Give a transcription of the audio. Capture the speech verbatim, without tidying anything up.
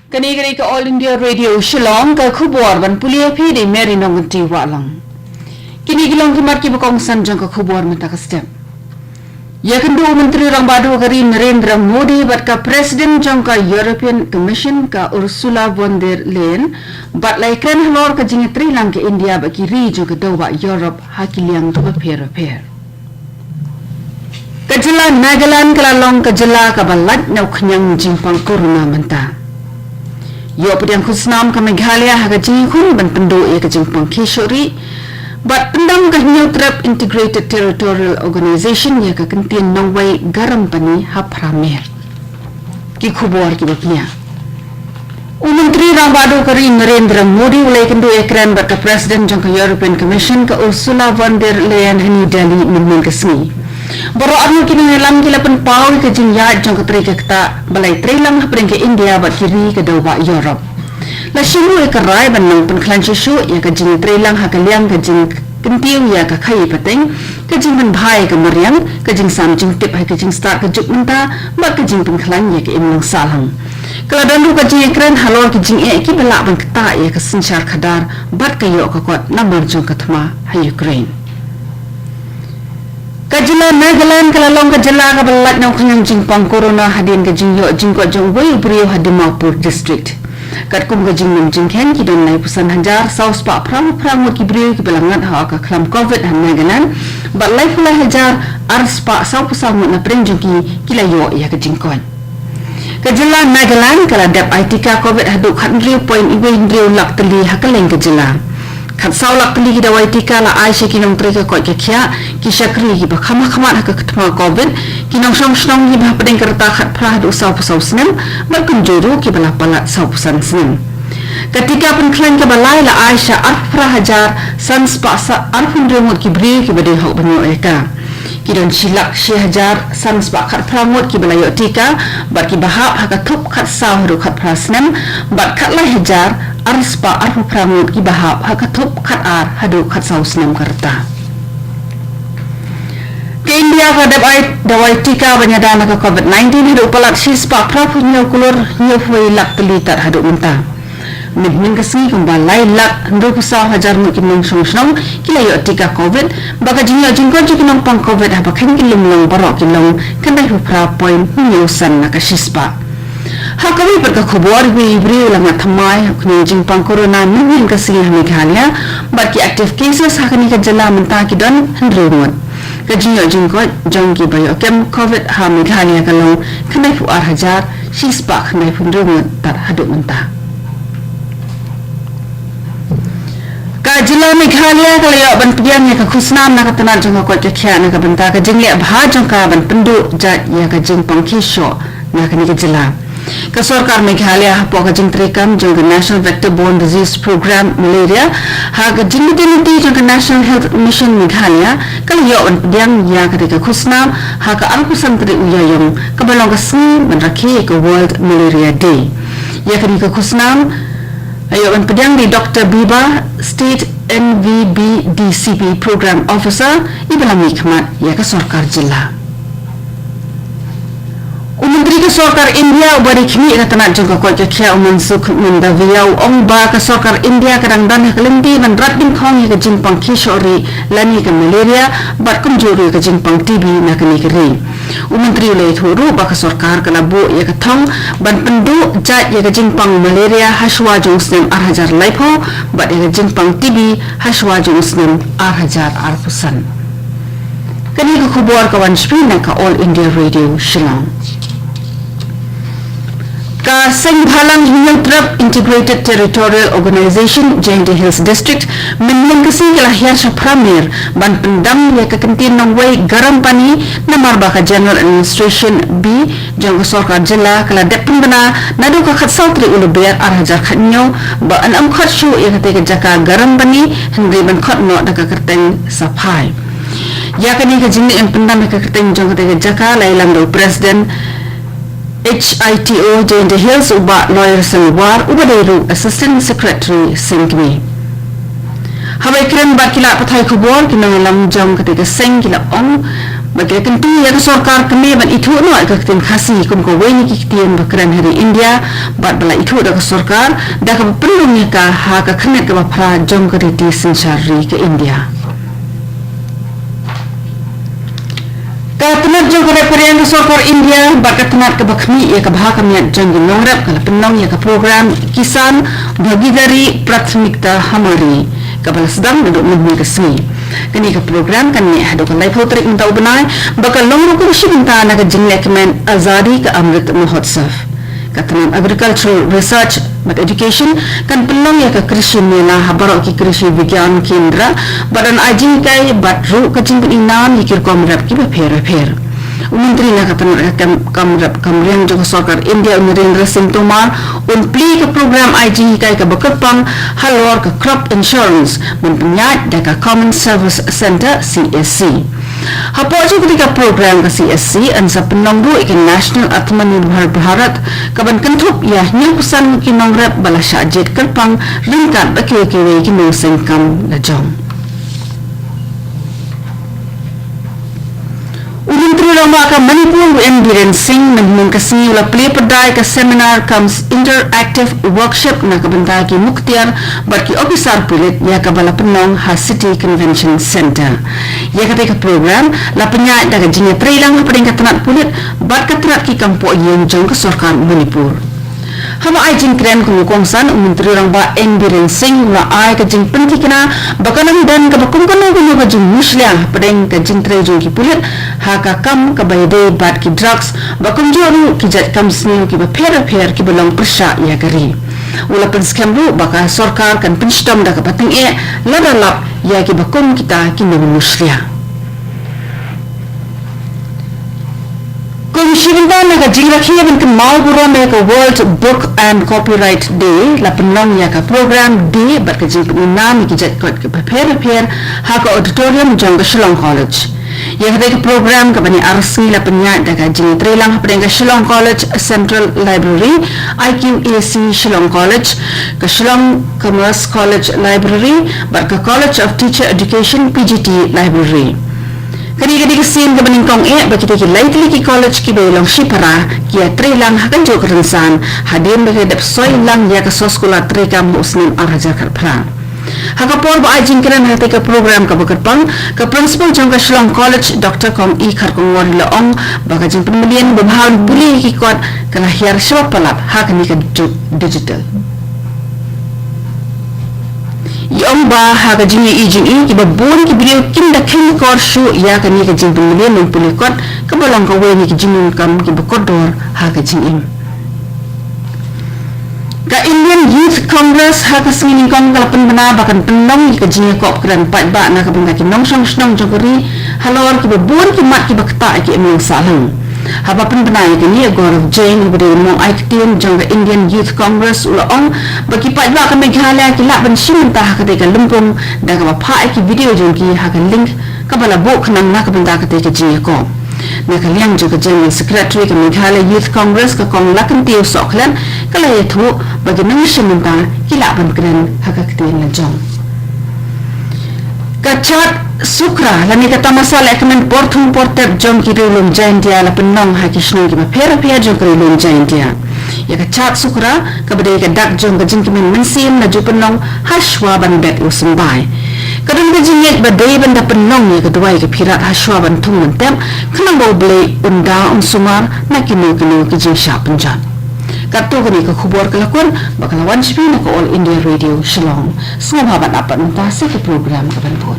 Kane ka dei ka All India Radio Shillong, ka khubor ban pule ïa phi da i Mary Nongkynrih Wahlang. Kine ki long ki mat kiba kongsan jong ka khubor mynta ka step. Ïakynduh u Myntri Rangbah Duh ka ri Narendra Modi bad ka President jong ka European Commission ka Ursula von der Leyen, bad la ïakren halor ka jingïatreilang ka India bad ki ri jong ka dewbah Europe ha ki liang kiba pher bapher. Ka jylla Nagaland ka la long ka jylla kaba lait na u khñiang jingpang corona mynta. Ïoh pdiang khusnam ka Meghalaya ha ka jingïakhun ban pynduh ïa ka jingpang khie shoh ri bad pyndam ka Hynñiewtrep Integrated Territorial Organization ïa ka kyntien nongwei Garampani ha phra mer. Ki khubor kiba pynïaid. U Myntri Rangbah Duh ka ri Narendra Modi u la ïakynduh ïakren bad ka President jong ka European Commission ka Ursula von der Leyen ha New Delhi mynhynnin ka sngi. Baroh arngut ki nongïalam ki la pynpaw ïa ka jingïaid jong ka trei ka ktah ba la ïatreilang hapdeng ka India bad ki ri ka dewbah Europe. La shim ruh ïa ka rai ban nang pynkhlaiñ shuh shuh ïa ka jingïatreilang ha ka liang ka jingkyntiew ïa ka khaïi pateng, ka jingpynbha ïa ka mariang, ka jingsam jingtip ha ka jingstad ka juk mynta bad ka jingpynkhlaiñ ïa ka imlang sahlang. Ka la don ruh ka jingïakren halor ki jingeh kiba lah ban ktah ïa ka synshar khadar bad ka ïoh ka kot namar jong ka thma ha Ukraine. Ka jylla Nagaland ka la long ka jylla kaba lait na u khñiang jingpang corona hadien ka jingïoh jingkoit jong uwei u briew ha Dimapur District. Katkum ka jingmut jingkheiñ, ki don laiphew san hajar saw spah phra phew phra ngut ki briew kiba la ngat ha ka khlam covid ha Nagaland bad laiphew lai hajar ar spah saw phew saw ngut na pdeng jong ki ki la ïoh ïa ka jingkoit. Ka jylla Nagaland ka la dep ai tika covid haduh khathynriew point wei hynriew lak tylli ha kylleng ka jylla. Khatsaw lak tylli ki dawai tika la ai sha ki nongtrei ka koit ka khiah, ki shakri kiba kham ha khmat ha ka thma covid, ki nongshong shnong kiba hapdeng ka rta khatphra haduh saw phew saw snem bad kumjuh ruh kiba la palat saw phew san snem. Ka tika pynkhlaiñ kaba lai la ai sha ar phew phra hajar san spah sa ar phew hynriew ngut ki briew kiba dei hok ban ïoh ïa ka. Ki don shi lak shi hajar san spah khatphra ngut kiba la ïoh tika bad kiba hap ha ka thup khatsaw haduh khatphra snem bad khatlai hajar ar spah ar phew phra ngut kiba hap ha ka thup khatar haduh khatsaw snem ka rta. Ka India ka dep ai dawai tika ban ïada na ka covid nineteen haduh palat shi spah phra phew hynñiew klur hynñiew phew wei lak tylli tad haduh mynta. Mynhynnin ka sngi kumba lai lak hynriew phew saw hajar ngut ki nongshong shnong ki la ïoh tika covid, ba ka jingïoh jingkoit jong ki nongpang covid haba kheiñ ki lum long baroh ki long khyndai phew phra point hynñiew san na ka shi spah. Ha kawei pat ka khubor, iwei i briew la ngat thymmai ha u khñiang jingpang corona mynhynnin ka sngi ha Meghalaya, bad ki active cases ha kane ka jylla mynta ki don hynriew ngut. Ka jingïoh jingkoit jong kiba ïoh kem covid ha Meghalaya ka long khyndai phew ar hajar shi spah khyndai phew hynriew ngut tad haduh mynta. Ka jylla Meghalaya ka la ïoh ban pdiang ïa ka khusnam na ka tnat jong ka koit ka khiah na ka bynta ka jingleh bha jong ka ban pynduh jait ïa ka jingpang khie shoh na kane ka jylla. Ka sorkar Meghalaya hapoh ka jingtreikam jong ka National Vector Borne Disease Program Malaria, ha ka jingmynta jong ka National Health Mission Meghalaya, ka la ïoh ban pdiang ïa kata ka khusnam ha ka arphew san tarik u Ïaïong, kaba long ka sngi ban rakhe ïa ka World Malaria Day. Ïa kane ka khusnam la ïoh ban pdiang da i Doctor Biba, State N V B D C P Program Officer, iba la mihkhmat ïa ka sorkar jylla. U Myntri ka sorkar India uba dei khmih ïa ka tnat jong ka koit ka khiah, u Mansukh Mandaviya, u ong ba ka sorkar India ka dang don ha ka lynti ban rat dyngkhong ïa ka jingpang khie shoh rieh lane ka malaria bad kumjuh ruh ïa ka jingpang T B na kane ka ri. U Myntri u la ïathuh ruh ba ka sorkar ka la buh ïa ka thong ban pynduh jait ïa ka jingpang malaria ha shuwa jong u snem ar hajar laiphew bad ïa ka jingpang T B ha shuwa jong u snem ar hajar arphew san. Kane ka khubor ka wan sha phi na ka All India Radio Shillong. Ka Seng Bhalang Hynñiewtrep Integrated Territorial Organization, Jaintia Hills District, mynhynnin ka sngi ka la hiar sha phra mer ban pyndam ïa ka kyntien nongwei Garampani, namar ba ka General Administration B jong ka sorkar jylla ka la dep pynbna naduh ka khatsaw tarik u Lber ar hajar khathynñiew ba yn ym khot shuh ïa kata ka jaka Garampani, hynrei ban khot noh da ka kyrteng Saphai. Ïa kane ka jingleit ban pyndam ïa ka kyrteng jong kata ka jaka la ïalam da u President H I T O Jaintia Hills, u Bah Lawyer Sangwar, uba dei ruh Assistant Secretary Seng Kmie. Haba ïakren bad ki lad pathai khubor, ki nongïalam jong kata ka seng ki la ong Bad ki la kyntu ïa ka sorkar kmie ban ithuh noh ïa ka ktien Khasi kum kawei na ki ktien ba kren ha ri India, bad ba la ithuh da ka sorkar da kaba pynlong ïa ka ha ka khyrnit kaba phra jong ka riti synshar ri ka India. Ka tnat jong ka rep ka riang ka sorkar India bad ka tnat kaba khmih ïa ka bha ka miat jong ki nongrep ka la pynlong ïa ka program Kisan Bhagidari Prathmikta Hamari, kaba la sdang naduh mynhynne ka sngi. Kane ka program kan neh haduh ka laiphew tarik mynta u bnai, bad ka long ruh kum shi bynta na ka jinglehkmen Azadi Ka Amrit Mahotsav. Ka tnat Agricultural Research bad Education kan pynlong ïa ka Krishi Mela ha baroh ki Krishi Vigyan Kendra, bad yn ai jinghikai bad ruh ka jingpyni nam ïa ki rukom rep kiba pher bapher. U Myntri na ka tnat ka kam, kam rep kam riang jong ka sorkar India, u Narendra Singh Tomar, un plie ka program ai jinghikai kaba kyrpang halor ka crop insurance ban pynïaid da ka Common Service Centre, C S C. Hapoh jong kane ka program ka C S C yn sa pynlong ruh ïa ka National Atmanirbhar Bharat, kaban kynthup ïa hynñiewphew san ki nongrep ba la shah jied kyrpang ryngkat bad kiwei kiwei ki nongseng kam lajong. U Myntri Rangbah ka Manipur, u N Biren Singh, mynhynnin ka sngi u la plie pyrda ïa ka seminar cum interactive workshop na ka bynta ki muktiar bad ki ophisar pulit, ïa kaba la pynlong ha City Convention Centre. Ïa kata ka program la pynïaid da ka jingïatreilang hapdeng ka tnat pulit bad ka tnat ki kam pohïing jong ka sorkar Manipur. Haba ai jingkren kum u kongsan, u Myntri Rangbah N Biren Singh u la ai ka jingpynthikna ba kan ym don kaba kum kano kano ka jingmushlia hapdeng ka jingtrei jong ki pulit ha ka kam kaba ïadei bad ki drugs, bad kumjuh ruh ki jait kam sniew kiba pher bapher kiba long pyrshah ïa ka ri. U la pynskhem ruh ba ka sorkar kan pynshitom da kaba tyngeh lada lap ïa kiba kum kita ki nongmushlia. Kum shi bynta na ka jingrakhe ban kynmaw burom ïa ka World Book and Copyright Day, la pynlong ïa ka program Day bad ka jingpyni nam ïa ki jait kot kiba pher bapher ha ka auditorium jong ka Shillong College. Ïa kata ka program kaba nyngkong ar sngi la pynïaid da ka jingïatreilang hapdeng ka Shillong College Central Library, I Q A C Shillong College, ka Shillong Commerce College Library bad ka College of Teacher Education, P G T Library. Kane ka dei ka sien kaba nyngkong eh ba kita ki lai tylli ki college kiba ïalong shipara ki ïatreilang ha kajuh ka rynsan hadien ba ki la dep soi lang ïa ka soskular treikam ha u snem ar hajar khatphra. Ha ka por ba ai jingkren ha kata ka program kaba kyrpang, ka principal jong ka Shillong College, Doctor Kong E Kharkongor, i la ong ba ka jingpynmlien ba bha ban pule ïa ki kot ka la hiar shibun palat ha kane ka juk digital. I ong ba ha ka jingïohi jong i, kiba bun ki briew kim da kheiñ kor shuh ïa kane ka jingpynmlien ban pule kot, kaba long kawei na ki jingdonkam kiba kordor ha ka jingim. Ka Indian Youth Congress ha ka sngi nyngkong ka la pynbna ba kan pynlong ïa ka jingïakob kren paidbah na ka bynta ki nongshong shnong jong ka ri halor kiba bun ki mat kiba ktah ïa ki imlang sahlang. Haba pynbna ïa kane, u Gaurav Jain, uba dei u nongai ktien jong ka Indian Youth Congress, u la ong ba ki paidbah ka Meghalaya ki lah ban shim bynta ha katei ka lympung da kaba phah ïa ki video jong ki ha ka link kaba la buh khnang na ka bynta katei ka jingïakob. Na ka liang jong ka General Secretary ka Meghalaya Youth Congress, ka Kong Lakhyntiew Sohkhlet, ka la ïathuh ba ki nongshim bynta ki lah ban kren ha ka ktien lajong. Ka Chat Sukra lane ka tamasa lehkmen por thung por tep jong ki riewlum Jaintia la pynlong ha ki shnong kiba pher bapher jong ka riewlum Jaintia. Ïa ka Chat Sukra, kaba dei ka dak jong ka jingkmen mynsiem, la ju pynlong ha shuwa ban bet u symbai. Ka don ka jingngeit ba dei ban da pynlong ïa ka duwai ka phirat ha shuwa ban thung ban tep, khnang ba U Blei un da un sumar na kino kino ki jingshah pynjot. Katto kane ka khubor ka la kut ba ka la wan sha phi na ka All India Radio Shillong. Sngewbha ban ap pat mynta sa ka program ka ban bud.